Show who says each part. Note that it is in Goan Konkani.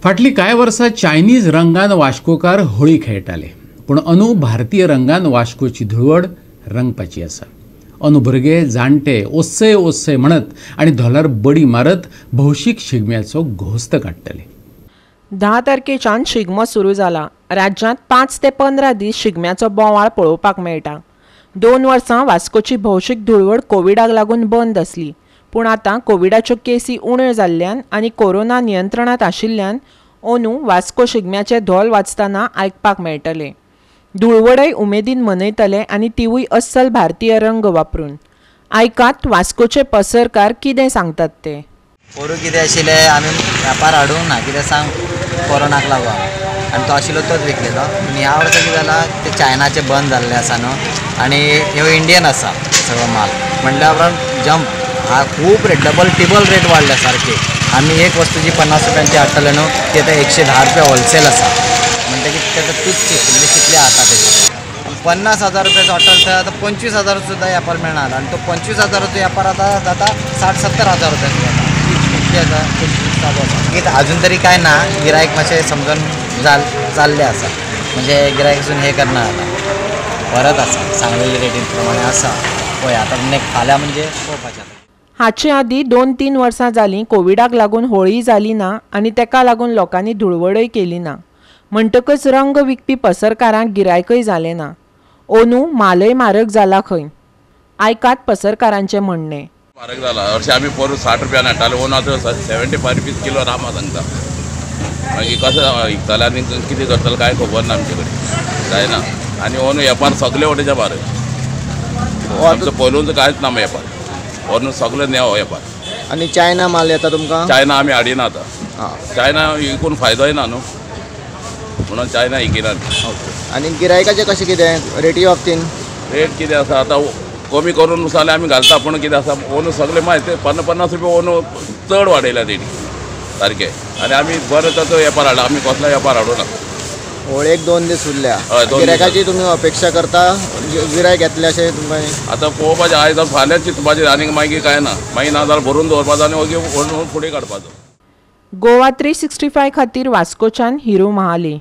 Speaker 1: फाटलीं कांय वर्सां चायनीज रंगान वास्कोकार होळी खेळटाले, पूण अंदू भारतीय रंगान वास्कोची धुळवड रंगपाची आसा. अंदू भुरगे जाणटे ओस्सय ओस्सय म्हणत आनी धोलार बडी मारत भौशीक शिगम्याचो घोस्त काडटले.
Speaker 2: 10 तारखेच्यान शिगमो सुरू जाला. राज्यांत 5 ते 15 दीस शिगम्याचो बोवाळ पळोवपाक मेळटा. 2 वर्सां वास्कोची भौशीक धुळवड कोविडाक लागून बंद आसली, पूण आतां कोविडाच्यो केसी उण्यो जाल्ल्यान आनी कोरोना नियंत्रणांत आशिल्ल्यान अंदू वास्को शिगम्याचे धोल वाजतना आयकपाक मेळटले. धुळवडय उमेदीन मनयतले आनी तिवूय अस्सल भारतीय रंग वापरून. आयकात वास्कोचे पसरकार कितें सांगतात ते.
Speaker 3: पोरूं कितें आशिल्लें, आमी वेपार हाडूंक ना, कितें सांग कोरोनाक लागून, आनी तो आशिल्लो तोच विकलेलो. पूण ह्या वर्सा कितें जालां, ते चायनाचे बंद जाल्ले आसा न्हू, आनी ह्यो इंडियन आसा सगळो माल, म्हणल्या उपरांत जंप हा खूब रेट, डबल टिबल रेट वाडल्या सारकी. आमी एक वस्तू जी 50 रुपयांची हाडटले न्हू, ती आतां 110 रुपया होलसेल आसा. म्हणटकीर तेका तूच म्हणजे कितले आता तेजे 50,000 रुपयाचो हॉटेल थंय आतां 25,000 सुद्दां वेपार मेळना. आनी तो 25,000चो वेपार आतां जाता 60-70 हजार रुपयाचो जाता. कितले आसा 25 चालू आसा. कितें अजून तरी कांय ना, गिरायक मातशें समजून जाल्लें आसा, म्हणजे गिरायक अजून हें करना आतां परत आसा सांगलेले रेटीन प्रमाणे आसा. पळय आतां फाल्यां म्हणजे पळोवपाचें.
Speaker 2: हाचे आदीं 2-3 वर्सां जालीं कोविडाक लागून होळी जाली ना आनी तेका लागून लोकांनी धुळवडय केली ना, म्हणटकच रंग विकपी पसरकारांक गिरायकय जालें ना. अंदू मालय म्हारग जाला खंय. आयकात पसरकारांचें म्हणणें.
Speaker 4: म्हारग जाला. हरशीं आमी पोरूं 60 रुपयान हाडटाले, अंदू आतां 75 रुपीज किलो रामा सांगता. मागीर कशें विकतले आनी कितें करतले कांय खबर ना आमचे कडेन, जायना. आनी अंदू वेपार सगळे वटेचे म्हारग, आमचो पयलूच कांयच ना वेपार, अंदू सगळे नेवो वेपार.
Speaker 5: आनी चायना माल येता तुमकां?
Speaker 4: चायना आमी हाडिना आतां, चायना विकून फायदोय ना न्हू, म्हणून चायना विकिना.
Speaker 5: आनी गिरायकाचें कशें कितें रेटी बाबतीन?
Speaker 4: रेट कितें आसा आतां कमी करून जाल्यार आमी घालता, पूण कितें आसा अंदू सगळे मागीर 50-50 रुपया अंदू चड वाडयल्या तेणी सारके. आनी आमी बरें ताचो वेपार हाडला, आमी कसलो वेपार हाडूं ना.
Speaker 5: होळयेक 2 दीस उरल्या, गिरायकाची तुमी अपेक्षा करता गिरायक येतले अशें तुमकां?
Speaker 4: आतां पळोवपाचें आयज फाल्यां चिंतपाचें, आनी मागीर कांय ना, मागीर ना जाल्यार भरून दवरपाचो आनी ओगी फुडें काडपाचो.
Speaker 2: गोवा 365 खातीर वास्कोच्यान हिरू महाले.